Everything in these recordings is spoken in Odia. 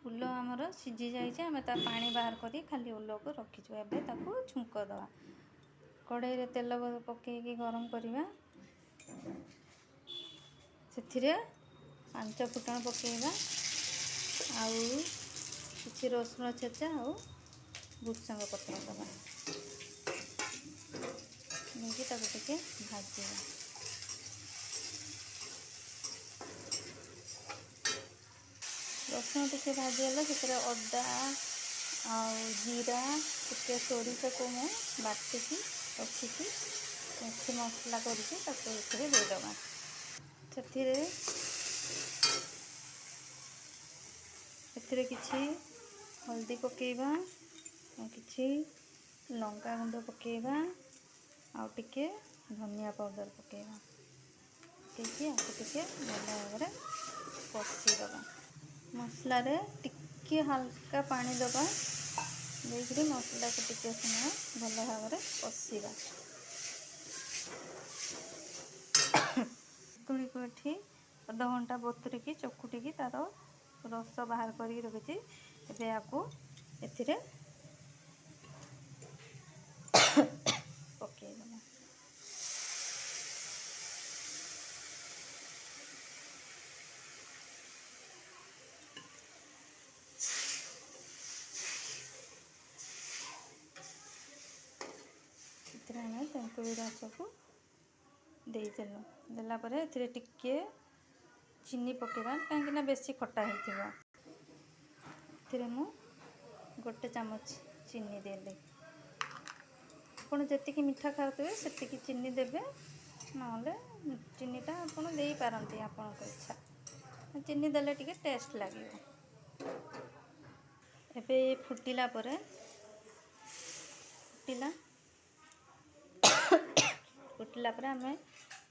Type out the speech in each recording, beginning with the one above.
ଉଲ ଆମର ସିଝି ଯାଇଛି। ଆମେ ତା ପାଣି ବାହାର କରି ଖାଲି ଉଲକୁ ରଖିଛୁ। ଏବେ ତାକୁ ଛୁଙ୍କ ଦେବା। କଢ଼େଇରେ ତେଲ ପକାଇକି ଗରମ କରିବା। ସେଥିରେ ପାଞ୍ଚ ଫୁଟଣ ପକାଇବା ଆଉ କିଛି ରସୁଣ ଛେଚା ଆଉ ଭୃସଙ୍ଗ ପତ୍ର ଦେବା। ନେଇକି ତାକୁ ଟିକେ ଭାଜିବା। ରସୁଣ ଟିକେ ଭାଜିଗଲେ ସେଥିରେ ଅଦା ଆଉ ଜିରା, ଟିକେ ସୋରିଷକୁ ମୁଁ ବାଟିକି ରଖିଛି, ଏଠି ମସଲା କରିକି ତାକୁ ଏଥିରେ ଦେଇଦେବା। ଏଥିରେ କିଛି ହଳଦୀ ପକାଇବା ଆଉ କିଛି ଲଙ୍କା ଗୁଣ୍ଡ ପକାଇବା ଆଉ ଟିକେ ଧନିଆ ପାଉଡ଼ର ପକାଇବା। ପକାଇକି ଆକୁ ଟିକେ ଭଲ ଭାବରେ କଷିଦେବା। ମସଲାରେ ଟିକେ ହାଲକା ପାଣି ଦେବା, ଦେଇକରି ମସଲାକୁ ଟିକେ ସମୟ ଭଲ ଭାବରେ କଷିବା। ତେନ୍ତୁଳିକୁ ଏଠି ଅଧଘଣ୍ଟା ବତୁରିକି ଚକୁଟିକି ତା'ର ରସ ବାହାର କରିକି ରଖିଛି। ଏବେ ୟାକୁ ଏଥିରେ ପକାଇଦେବା। ଏଥିରେ ଆମେ ତେନ୍ତୁଳି ରସକୁ ଦେଇଦେଲୁ। ଦେଲା ପରେ ଏଥିରେ ଟିକେ ଚିନି ପକାଇବା, କାହିଁକିନା ବେଶୀ ଖଟା ହେଇଥିବ। ଏଥିରେ ମୁଁ 1 ଚାମଚ ଚିନି ଦେଲି। ଆପଣ ଯେତିକି ମିଠା ଖାଉଥିବେ ସେତିକି ଚିନି ଦେବେ, ନହେଲେ ଚିନିଟା ଆପଣ ଦେଇପାରନ୍ତି, ଆପଣଙ୍କ ଇଚ୍ଛା। ଚିନି ଦେଲେ ଟିକେ ଟେଷ୍ଟ ଲାଗିବ। ଏବେ ଫୁଟିଲା ପରେ ଫୁଟିଲା ପରେ ଆମେ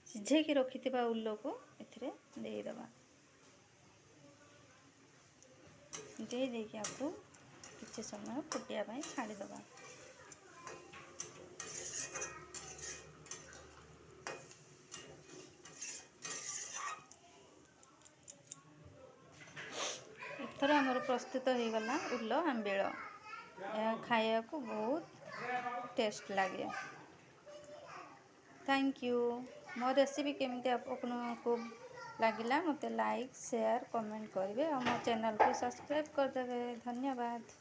ସିଝେଇକି ରଖିଥିବା ଉଲକୁ ଏଥିରେ ଦେଇଦେବା। ଦେଇ ଦେଇକି ଆକୁ କିଛି ସମୟ ଫୁଟିବା ପାଇଁ ଛାଡ଼ିଦେବା। ଏଥର ଆମର ପ୍ରସ୍ତୁତ ହେଇଗଲା ଉଲ ଆମ୍ବିଳ। ଏହା ଖାଇବାକୁ ବହୁତ ଟେଷ୍ଟ ଲାଗେ। Thank you. ମୋ ରେସିପି କେମିତି ଆପଣଙ୍କୁ ଲାଗିଲା ମୋତେ ଲାଇକ୍, ସେୟାର, କମେଣ୍ଟ କରିବେ ଆଉ ମୋ ଚ୍ୟାନେଲକୁ ସବସ୍କ୍ରାଇବ୍ କରିଦେବେ। ଧନ୍ୟବାଦ।